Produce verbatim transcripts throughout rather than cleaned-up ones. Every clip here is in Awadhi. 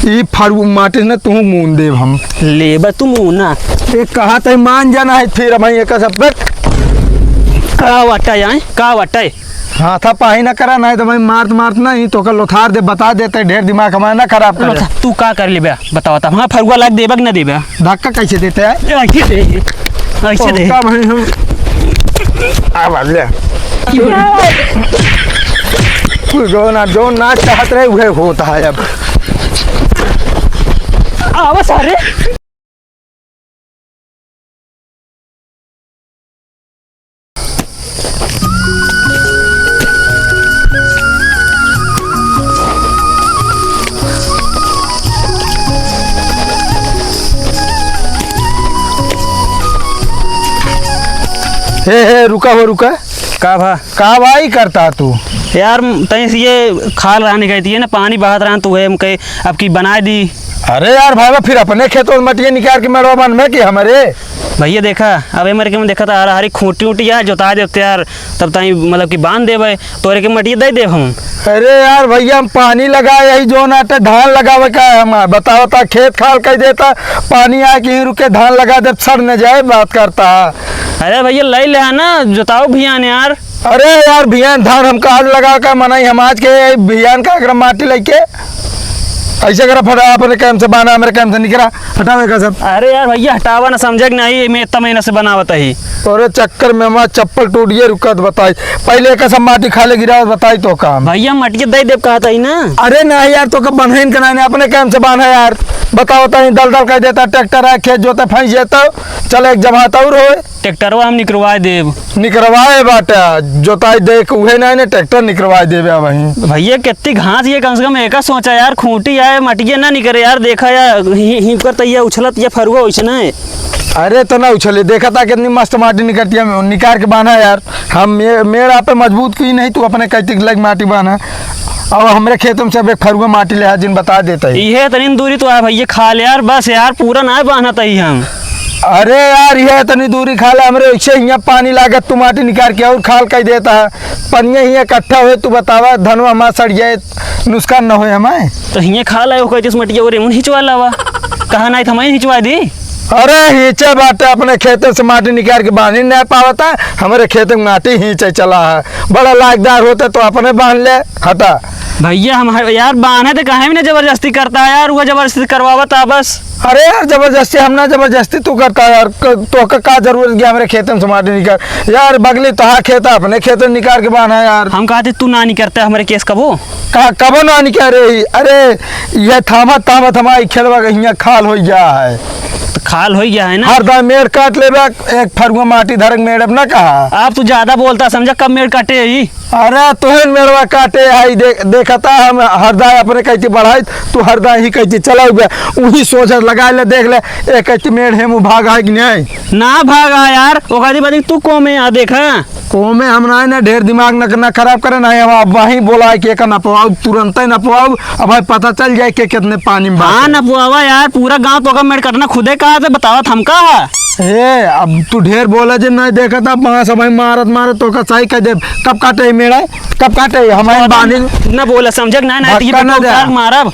ई फरू माटिस न तू मून देब हम। लेबा तू मूना। ए, कहा तई मान जाना है फिर हम एक सब। का वाटा है, का वाटा है? हाथा पाही ना करा, नहीं तो भाई मारत मारत नहीं तो कल लोथार दे, बता देते, ढेर दिमाग हमारा ना खराब करे। लोथा, तू का कर लेबे? बतावा त, हाँ, फरुआ लाग देबा कि ना देबा? धक्का कैसे देते हैं? ऐसे दे, ऐसे दे। ओका भाई हम, आ, बात ले। जो ना, जो ना चाहत रहे, वह होता है अब। आवा सारे। हे, हे, रुका हो, रुका। का भा? का भाई करता तू? यार, तैं से ये खाल रहने गई थी ना, पानी बहत रहा, तो वह हम कहे, अब की बनाए दी। अरे यार भाई, फिर अपने खेतों में मटिया निकाल के मेड़वा बांध में कि हमरे? भैया देखा, अब हमारे के में देखा था, हरा हरी खूंटी उटी यार, जोता देते यार, तब ताई मतलब कि बांध देबे, तोरे के मटिया दे देब हम। अरे यार भैया, हम पानी लगाए यही जो ना तो धान लगावे का है हमार, बताओ ता खेत खाल कर देता, पानी आके यहीं रुके धान लगा दे, सड़ न जाए, बात करता। अरे भैया, ले ले ना, जोताओ भैया ने यार। अरे यार, भियान धान हमका आज लगा का मनाई, हम आज के भियान का एकरा माटी लेके ऐसे करा, फटा अपने काम से बाना, मेरे काम से निकरा, हटावे का सब। अरे यार भैया, हटावा ना, समझे कि नहीं, मैं इतना महीना से बनावत ही। तोरे चक्कर में हमार चप्पल टूट गया, रुका तो बताई, पहले का सब माटी खाले गिरा, बताई तो काम। भैया, मटिया दे देब कहत ही ना। अरे नहीं यार, तो कब बन्हैन के नहीं, अपने काम से बांधा यार, बताओ तो दल दल कर देता, ट्रैक्टर है, खेत जोते, फंस जाता, चल एक जमात और होए। ट्रैक्टरवा हम निकरवाए देब। निकरवाए बाटा, जोताई देख, उहे ना ने ट्रैक्टर निकरवाए देबे अब वहीं। भैया, कितनी घास ये, कम से कम एका सोचा यार, खूंटी आए, मटिया ना निकरे यार, देखा या, ही, ही करता ये उछलत ये फरुआ वैसे ना है। अरे, तो ना उछले, देखा था कितनी मस्त माटी निकलती है, निकाल के बांधा यार। हम मे-, मेड़ आप पे मजबूत की नहीं, तू अपने कैतिक लग माटी बांधा। अब हमरे खेत में से अब एक फरुआ माटी ले आ, जिन बता देता है। इहे इतनी दूरी तो है भैया, खा ले यार, बस यार, पूरा ना बांधता ही हम। अरे यार, ये इतनी दूरी खा ले, हमरे ऐसे हियाँ पानी लागत, तू माटी निकाल के और खाल कर देता है। पनिया ही इकट्ठा होए, तू बतावा, धनवा हमार सड़ जाए, नुकसान न होए हमारे। तो हियाँ खा लाए, ओकर जिस मटिया ओरे उन हिंचवा लावा। कहा नहीं, थमाई हिंचवा दी। अरे, हिंचे बाटे, अपने खेते से माटी निकाल के बांध ही नहीं पावता, हमरे खेते में माटी हिंचे चला है। बड़ा लायकदार होते तो अपने बांध ले, हटा। भैया, हम ह-, यार, बांधे तो काहे में ना जबरदस्ती करता है यार, वो जबरदस्ती करवावता बस। अरे यार, जबरदस्ती हम ना, जबरदस्ती तू करता है यार, क-, तोहका का जरूरत गया हमरे खेतन से माटी निकाल? यार, बगली तोहार खेत है, अपने खेतन निकाल के बांधा यार। हम कहते तू ना निकरता हमरे केस कबो। का, कबो ना निकल रही? अरे, ये थामा, थामा, थामा, ई खेतवा के हियाँ खाल हो गया है। तो खाल हो गया है ना? हर दाई मेड़ काट लेबे, एक फरुआ माटी धरक मेड़ अब ना कहा। आप तू ज्यादा बोलता समझा, कब मेड़ काटे ही? अरे, तोहन मेड़वा काटे आई, दे-, देखता हम हरदा अपने कहती बढ़ाई, तू हरदा ही कहती चलाऊ बे, उही सोच लगा ले, देख ले, ए कहती मेड़ हेमू भाग है कि नहीं? ना भाग है यार, ओकरी बाद तू को में आ देखा। को में हम ना, ना ढेर दिमाग न, न खराब करे, ना हम अब वहीं बोला है कि एक नपवाऊ, तुरंत ही नपवाऊ, अब भाई पता चल जाए कि कितने पानी में हाँ, बात है। नपवावा यार, पूरा गांव तो का मेड़ कटना खुदे कहा थे, बतावत हम का है? ए, अब तू ढेर बोला जे नहीं देखा था, बांस भाई मारत मारत तो का सही कह दे। कब काटे ई मेड़ा? कब काटे ई? हमारे बांधे ना बोला, समझक ना, ना, धक्का ना दे। मारब।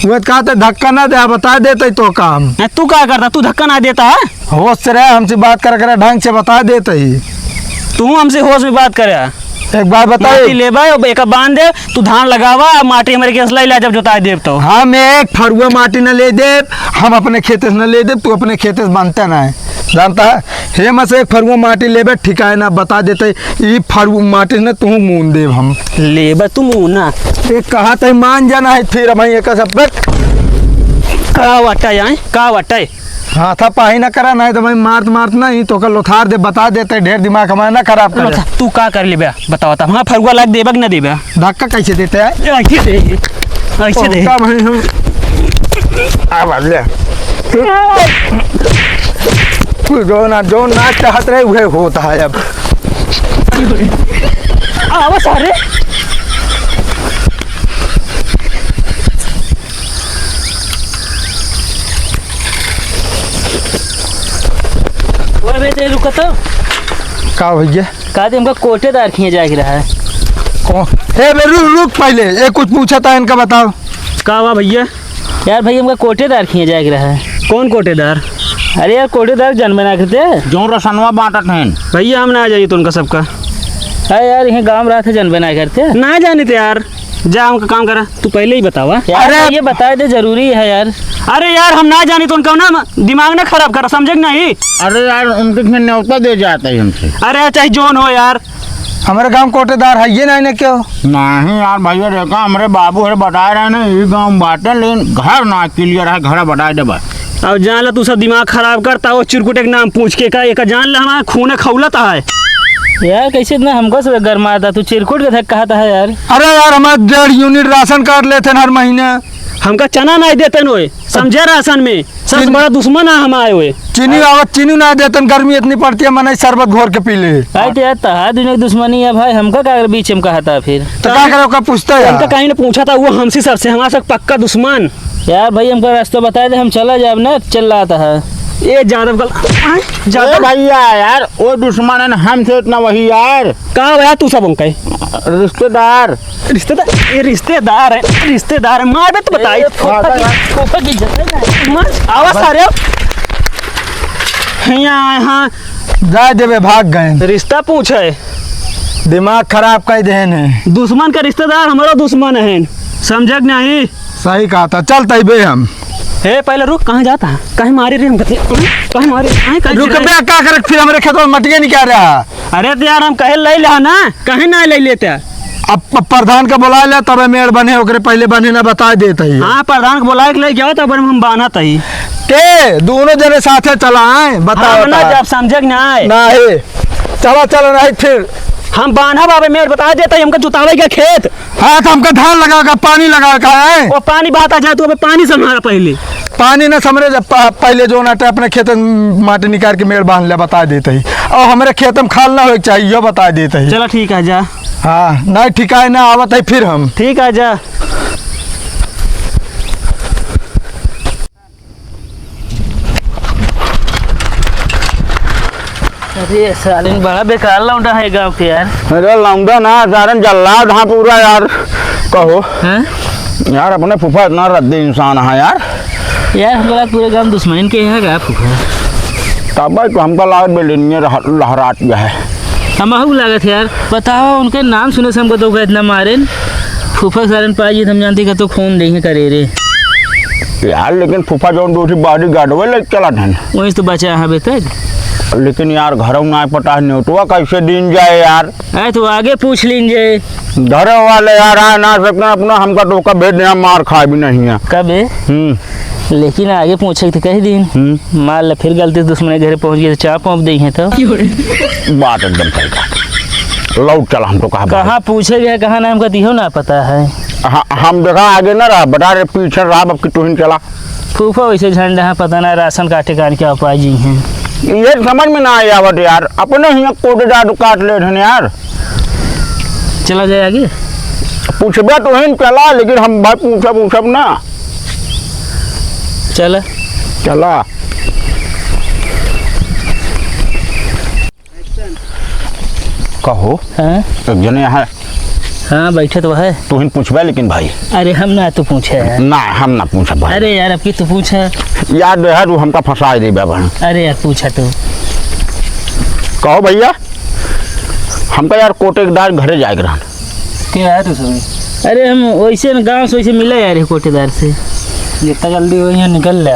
वो कहते धक्का ना दे, बता देते तो काम। ना, तू का करता? तू धक्का ना देता है? होश से रहे, हमसे बात कर करे, ढंग से बता देते ही। तू हमसे होश में बात करे। एक बात बताई। माटी लेबा, अब एका बांध दे, तू धान लगावा, माटी हमरे केस लाई ला, जब जोताई देब तो। हम एक फरुआ माटी न ले देब, हम अपने खेते से न ले देब, तू अपने खेते से बांधते ना है, जानता है? हे में से एक फरुआ माटी लेबे, ठिकाए ना बता देते, ई फरुआ माटी न तू मून देब हम। लेबा तू मूना। एक कहा तई मान जाना है, फिर हम एक सब का वाटा है, का वाटा है? हाथा पाही ना करा, नहीं तो भाई मारत मारत नहीं तो कल लोथार दे, बता देते, ढेर दिमाग हमारा ना खराब करे। लोथा, तू का कर लेबे? बताओ तो, हाँ, फरुआ लाग देबा कि ना देबा? धक्का कैसे देते हैं? ऐसे दे, ऐसे दे। ओका भाई हम, आ बात ले। तू जो ना, जो ना चाहत रहे, वह होता है अब। आवा सारे। ओए बे, ते रुक तो। का भैया? का दे हमका कोटेदार खिए जाए के रहा है। कौन? ए बे, रुक, रुक पहले। ए, कुछ पूछा था, इनका बताओ। का हुआ भैया? यार भाई, हमका कोटेदार खियाँ जाए के रहा है। कौन कोटेदार? अरे यार, कोटेदार जनबे ना करते। जौन रसनवा बाँटत हैं। भैया, हम ना जाइए तो उनका सबका। अरे यार, इहाँ गाँव रहते, जनबे ना करते। ना जानित यार, जा हमका काम करा, तू पहिले ही बतावा। यार, अरे ये बताए दे, जरूरी है यार। अरे यार, हम ना जानित उनका ना, दिमाग ना खराब करा, समझे कि नहीं? अरे यार, उनके फिर न्योता दे जाता है हमसे। अरे चाहे जौन हो यार, हमरे गाँव कोटेदार है ये नहीं ने क्यों? नहीं यार भैया, देखा हमरे बाबू हरे बताए रहे ना, ये गाँव बाटे, लेकिन घर ना clear है, घर बताए दे बस। अब जान ला तू सब दिमाग खराब करता हो, चिरकुट एक नाम पूछ के का, एक जान ला हमारा खून खौलत है। यार कैसे इतना हमको से गरमाता, तू चिरकुट के धक कहता है यार। अरे यार, हमारा डेढ़ unit राशन कार्ड लेते हैं हर महीने। हमका चना नहीं देते नोए, समझे, राशन में सबसे चीनी बड़ा दुश्मन है हमारे हुए। चीनी आवत, चीनी ना देतन, गर्मी इतनी पड़ती है, मनई शरबत घोर के पी ले। भाई, तो यार, तहार दुनिया की दुश्मनी है भाई, हमका का अगर बीच में कहा था फिर? तो का करे, ओका पूछता है? हमका कहीं ने पूछा था, वो हमसे सबसे, हमारे से पक्का दुश्मन। यार भाई, हमका रास्ता बता दे, हम चला जाब ना, चिल्लाता है। ये यादव कल, आय, ए यादव। भैया यार, वो दुश्मन है ना, हमसे इतना वही यार। का भैया तू सब उनका ही? रिश्तेदार। रिश्तेदार, ये रिश्तेदार है, रिश्तेदार है। मार बे तो बताई। ए, फूफा की, फूफा की इज्जत है ना। मार, आवाज आ रहे हो? हियाँ आए हाँ। जाए देवे, भाग गए। रिश्ता पूछे। दिमाग खराब कर देन है। दुश्मन का रिश्तेदार हमारा दुश्मन है, समझे कि नहीं? सही कहा था, चलते ही बे हम। ए, पहले रुक, कहाँ जाता है? कहीं मारे रे हम, कहीं मारे, कहीं, कहीं रुक बे, का करे फिर हमरे खेत में मटिया निकाल रहा? अरे तो यार, हम कहे ले लिहा ना, कहीं ना ले लेते। अब प-, प्रधान के बुलाए ले, तबे मेड़ बने, ओकरे पहले बने ना, बताए देत ही। हाँ, प्रधान के बुलाए के ले जाओ, तब हम बान्हत ही। ते दोनों जने साथे चला आए, बताओ हाँ, ना, बता। जब समझे कि ना आए। नहीं, चला, चला, नहीं फिर। हम बान्हब, अबे मेड़ बताए देत ही, हमका जुतावे के खेत। हाँ, तो हमका धान लगावे का, पानी लगावे का है। वो पानी बहाता जाए, तू अबे पानी संभाल पहले। पानी ना समरे, जब प-, पहले जो ना अपने खेत में माटी निकाल के मेड़ बांध ले, बता देत ही। और हमरे खेत में खाल ना होए के चाहिए, यो बता देत ही। चला ठीक है, जा। हाँ, नहीं ठिकाए ना आवत ही फिर हम। ठीक है, जा। अरे सालिन, बड़ा बेकार लौंडा है गाँव के यार। अरे लौंडा ना, सारन जल्लाद हाँ पूरा यार। कहो। हैं? यार अपने फूफा इतना रद्दी इंसान है यार। यार हमरा पूरे गाँव दुश्मन के है का फूफा? तब भाई तो हमका लागत बिल्डिंग में रह-, लहरात गया है। हमहू लागत है यार। बताओ, उनके नाम सुने से हमको तो इतना मारेन। फूफा सारन पाजी हम जानती का तो खून देंगे करे रे। यार, लेकिन फूफा जौन दो ठी bodyguard वे लेके चला था ना। वही तो बचा है अबे तक। लेकिन यार, घरों ना पता है, नेउतवा कैसे दीन जाए यार। अरे, तो आगे पूछ लीन जाए। घरों वाले यार आ ना सकते, अपना हमका तो का भेज देना, मार खाए भी नहीं है। कबे? हम्म। लेकिन आगे पूछे तो कह दीन। हम्म। मान ले, फिर गलती से दुश्मन के घरे पहुंच गए, तो चाप वाप देंगे तो। बात एकदम सही कहा। लौट चला, हम तो कहा भाई। कहाँ पूछे गए, कहाँ ना, हमका दिहो ना पता है। हाँ, हम देखा आगे ना रहा, बता रहे पीछे रहा, अब कि तुहिन चला। फूफा वैसे झंडा है, पता ना राशन काटे का क्या उपाय जी हैं। ये समझ में ना आया आवत यार, अपने ही कोटेदार काट ले रहने यार। चला जाए आगे। पूछबे तो ही चला, लेकिन हम भाई पूछब, पूछब ना। चला। चला। कहो। हाँ? एक जने यहाँ। हाँ, बैठे तो है। तू ही पूछबे लेकिन भाई। अरे हम ना, तू पूछे है। ना, हम ना पूछब भाई। अरे यार, अब की तू पूछे। यार, यार, तू हमका फंसा दे बे भाई। अरे यार, पूछा तू। कहो भैया, हमका यार कोटेदार घरे जाए के रहन। के आया तू सब? अरे हम वैसे न गाँव से वैसे मिला यार, ये कोटेदार से। जितना जल्दी हो यहाँ निकल ले।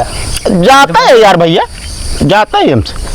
जाता है यार भैया, जाता है हमसे।